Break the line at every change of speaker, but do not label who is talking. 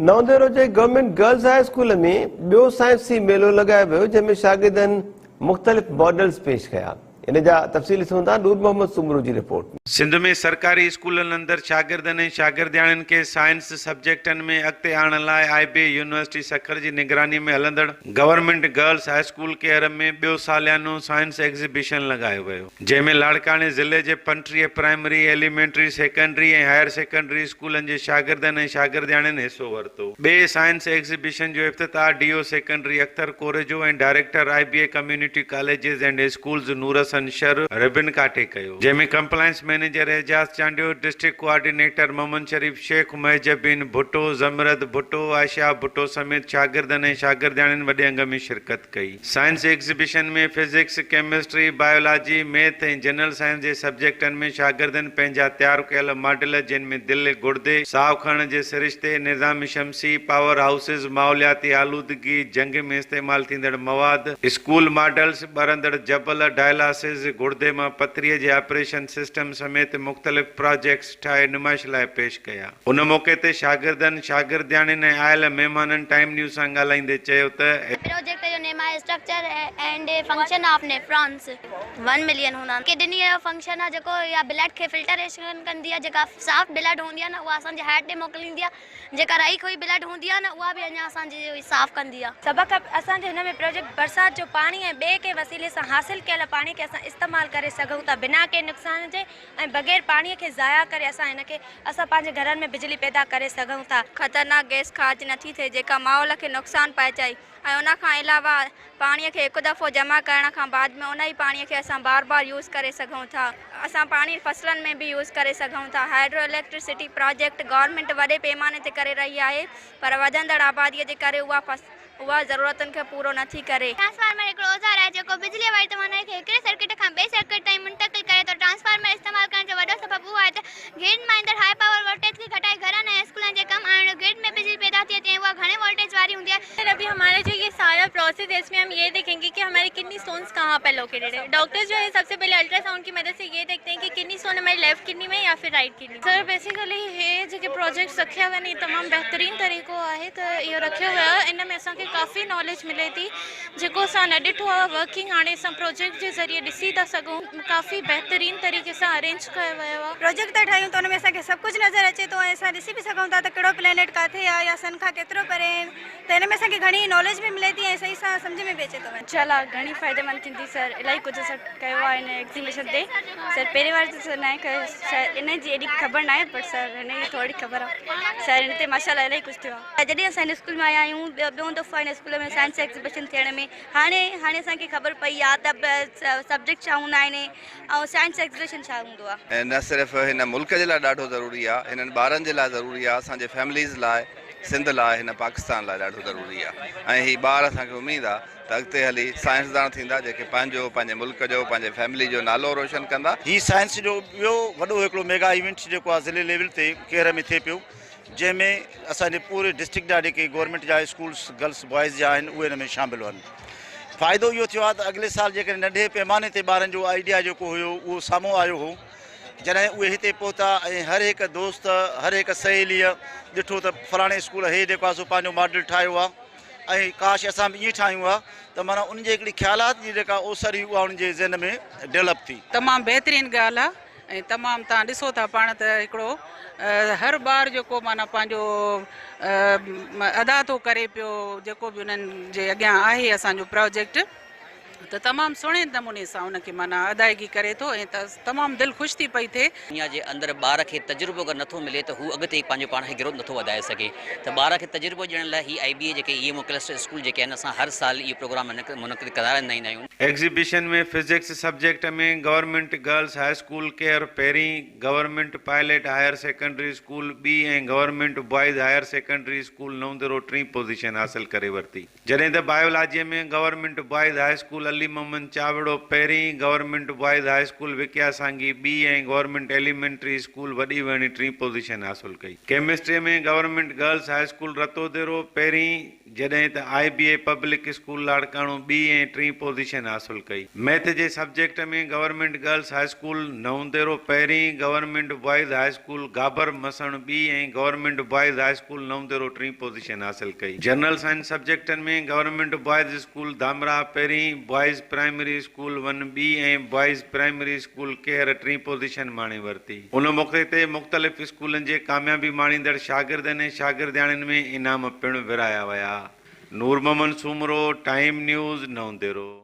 نئون ديرو جي government girls high school ۾ ٻيو سائنسي ميلو لڳايو ويو جنهن ۾ شاگردن مختلف ماڊلز پيش ڪيا. ان جا تفصيل ڏسون ٿا نور محمد سومرو جي رپورٽ ۾.
سنڌ ۾ سرڪاري اسڪولن اندر شاگردن ۽ شاگردياڻين کي سائنس سبجيڪٽن ۾ اڳتي آڻڻ لاء آء بي اي يونيورسٽي سکر جي نگراني ۾ هلندڙ government girls high school Kehar ۾ ٻيو ساليانو سائنس ايگزيبيشن لڳايو ويو. جنهن ۾ لاڙڪاڻي ضلعي جي 35 primary, elementary, secondary ۽ higher secondary اسڪولن جي شاگردن ۽ شاگردياڻين حصو ورتو. ٻئي سائنس ايگزيبيشن جو افتتاح D O secondary Akhtar Korejo ۽ director I B A community colleges and schools Noor Hassan Shar ribbon ڪاٽي ڪيو، جنهن ۾ compliance manager Ejaz Chandio, district coordinator Muhammad Sharif Shaikh, Mahjabeen Bhutto, Zamrud Bhutto, Ayesha Bhutto سميت شاگردن ۽ شاگردياڻين وڏي انگ ۾ شرڪت ڪئي. Science exhibition ۾ physics, chemistry, biology, math ۽ general science جي سبجيڪٽن ۾ شاگردن پنهنجا تيار ڪيل ماڊل جن ۾ دل، گڙدي، ساهه کڻڻ جي سرشتي، نظام شمسي، پاور هائوسز، ماحولياتي آلودگي، جنگ ۾ استعمال ٿيندڙ مواد، اسڪول ماڊلز، ٻرندڙ جبل، ڊائلاسز، گڙدي مان پٿريء جي آپريشن سسٽم سميت مختلف پراجيڪٽس ٺاهي نمائش لاء پيش ڪيا. ان موقعي تي شاگردن، شاگردياڻين ۽ آيل مهمانن ٽائيم نيوز سان ڳالهائيندي چيو ته.
پروجيڪٽ جو نيم آهي structure and function of nephrons. 1 million هوندا آهن. ڪڊني جو فنڪشن آهي جيڪو اها بلڊ کي فلٽريشن ڪندي آهي جيڪا صاف بلڊ هوندي آهي نه اها اسان جي هارٽ ڏي موڪليندي آهي جيڪا رهي کوئي بلڊ هوندي آهي نه اها به اڃا اسان جي صاف ڪندي آهي.
سڀ کان اسان جو هن ۾ پروجيڪٽ برسات جو پاڻي ۽ ٻئي ڪنهن وسيلي سان حاصل ڪيل پاڻي کي اسان استعمال ڪري سگهون ٿا بنا ڪنهن نقصان جي ۽ بغير پاڻي کي ضايع ڪري اسان هن کي اسان پنهنجي گهرن ۾ بجلي پيدا ڪري سگهون ٿا.
خطرناڪ گئس خارج نٿي ٿئي جيڪا ماحول کي نقصان پهچائي ۽ ان کان علاوه پاڻي کي هڪ دفعو جمع ڪرڻ کان بعد ۾ ان ئي پاڻي کي اسان بار بار يوز ڪري سگهون ٿا. اسان پاڻي فصلن ۾ به يوز ڪري سگهون ٿا. هائيڊرو اليڪٽرسٽي پراجيڪٽ گورنمينٽ وڏي پيماني تي ڪري رهي آهي پر وڌندڙ آبادي جي ڪري اها اها ضرورتن کي پورو نه ٿي ڪري.
ٽرانسفارمر هڪڙو اوزار آهي جيڪو بجليء واري توانائي کي هڪڙي سرڪٽ کان ٻئي سرڪٽ تائين منتقل ڪري ٿو. ٽرانسفارمر استعمال ڪرڻ جو وڏو سبب اهو آهي ته گرڊ مان ايندڙ هاء پاور وولٽيج کي گهٽائي گهرن ۽ اسڪولن جي ڪم آڻڻ. گرڊ ۾ بجلي پيدا ٿئي ٿي ۽ اها گهڻي وولٽيج واري هوندي آهي.
سر ابھي ھمارا جو يي سارا پروسيس ھي اس مين ھم يي ديکين گي ڪي ھماري ڪڊني اسٽونز ڪھان پر لوڪيٽيڊ ھي. ڊاڪٽرز جو ھي سب سي پھلي الٽرا سائونڊ ڪي مدد سي يي ديکتي ھين ڪي ڪڊني اسٽون ھماري ليفٽ ڪڊني مين يا پھر رائٽ ڪڊني.
سر بيسيڪلي هي جيڪي پروجيڪٽس رکيا ويا آهن هي تمام بهترين طريقو آهي ته اهو رکيو ويو آهي ان ۾ اسان کي ڪافي ناليج ملي ٿي جيڪو اسان نه ڏٺو آهي ورڪنگ هاڻي اسان پروجيڪٽ جي ذريعي ڏسي ٿا سگهون ڪافي بهترين طريقي سان ارينج ڪيو ويو آهي.
پروجيڪٽ ٿا ٺاهيون ته ان ۾ اسان کي سڀ ڪجهه نظر اچي ٿو ۽ اسان ڏسي به سگهون ٿا ته ڪهڙو پلينيٽ ڪاٿي آهي يا سن کان ڪيترو پري آهن ته ان ۾ اسان کي گهڻي ناليج به ملي ٿي ۽ صحيح سان سمجهه ۾ به اچي ٿو.
انشاء الله گهڻي فائديمند ٿيندي سر الاهي ڪجهه اسان ڪيو آهي هن ايگزيبيشن تي سر پهرين واري تي سر ناهي ڪيو شايد ان جي ايڏي خبر ناهي پر سر هن جي ٿوري خبر آهي سر هن تي ماشاء الله الاهي ڪجهه ٿيو آهي.
جڏهن اسان هن اسڪول ۾ آيا آهيون ٻيون دفعو هن اسڪول ۾ سائنس ايگزيبيشن ٿيڻ ۾ هاڻي هاڻي اسان کي خبر پئي آهي ته سبجيڪٽ ڇا هوندا آهن ۽ سائنس ايگزيبيشن ڇا هوندو آهي.
نه صرف هن ملڪ جي لاء ڏاڍو ضروري آهي هنن ٻارن جي لاء ضروري آهي اسان جي فيمليز لاء سنڌ لاء هن پاڪستان لاء ڏاڍو ضروري آ ۽ هي ٻار اسان کي اميد آ ته اڳتي هلي سائنسدان ٿيندا جيڪي پنهنجو پنهنجي ملڪ جو پنهنجي فيملي جو نالو روشن ڪندا.
هي سائنس جو ٻيو وڏو هڪڙو ميگا ايونٽ جيڪو آ ضلعي ليول تي ڪيهر ۾ ٿئي پيو جنهن ۾ اسان جي پوري ڊسٽرڪٽ جا جيڪي گورنمينٽ جا اسڪولس گرلس بوائز جا آهن اهي ان ۾ شامل هئن فائدو اهو ٿيو آ ته اڳلي سال جيڪڏهن ننڍي پيماني تي ٻارن جو آئيڊيا جيڪو هيو اهو سامهون آيو هو جڏهن اهي هتي پهتا ۽ هر هڪ دوست، هر هڪ سهيليء ڏٺو ته فلاڻي اسڪول هي جيڪو آهي سو پنهنجو ماڊل ٺاهيو آهي ۽ ڪاش اسان به ائين ٺاهيون ها ته معنيٰ انهن جي هڪڙي خيالات جي جيڪا اوسر هئي اها انهن جي ذهن ۾ ڊولپ ٿي.
تمام بهترين ڳالهه آ ۽ تمام تان ڏسو ٿا پاڻ ته هڪڙو هر ٻار جيڪو معنيٰ پنهنجو ادا ٿو ڪري پيو جيڪو به انهن جي اڳيان آهي اسان جو پراجيڪٽ ته تمام سهڻي نموني سان ان کي معنيٰ ادائگي ڪري ٿو ۽ تمام دل خوش ٿي پئي ٿئي.
دنيا جي اندر ٻار کي تجربو اگر نٿو ملي ته هو اڳتي پنهنجو پاڻ کي گروٿ نٿو وڌائي سگهي ته ٻار کي تجربو ڏيڻ لاء هي آء بي اي جيڪي اي ايم او ڪلسٽر اسڪول جيڪي آهن اسان هر سال اهو پروگرام منعقد ڪرائيندا آهيون.
Exhibition ۾ physics subject ۾ government girls high school Kehar پهرين، government pilot higher secondary school ٻي ۽ government boys higher secondary school نئون ديرو ٽين پوزيشن حاصل ڪري ورتي. جڏهن ته بايولاجيء ۾ government boys high school Ali Muhammad Chawro پهرين، گورنمينٽ بوائز هاء اسڪول وڪيا سانگي ٻي ۽ گورنمينٽ ايليمينٽري اسڪول وڏي وهڻي ٽين پوزيشن حاصل ڪئي. ڪيمسٽريء ۾ government girls high school Ratodero پهرين، جڏهن ته I B A public school Larkana ٻي ۽ ٽين پوزيشن حاصل ڪئي. ميٿ جي subject ۾ government girls high school Naon Dero پهرين، government boys high school Gabar Misan ٻي ۽ government boys high school Naon Dero ten position حاصل ڪئي. جنرل سائنس سبجيڪٽن ۾ گورنمينٽ بوائز اسڪول ڌامراهه پهرين، بوائز پرائمري اسڪول ون ٻي ۽ boys primary school ڪيهر ٽين position ماڻي ورتي. ان موقعي تي مختلف اسڪولن جي ڪاميابي ماڻيندڙ شاگردن ۽ شاگردياڻين ۾ انعام پڻ ورهايا ويا. Noor Muhammad Soomro, time news, Naon Dero.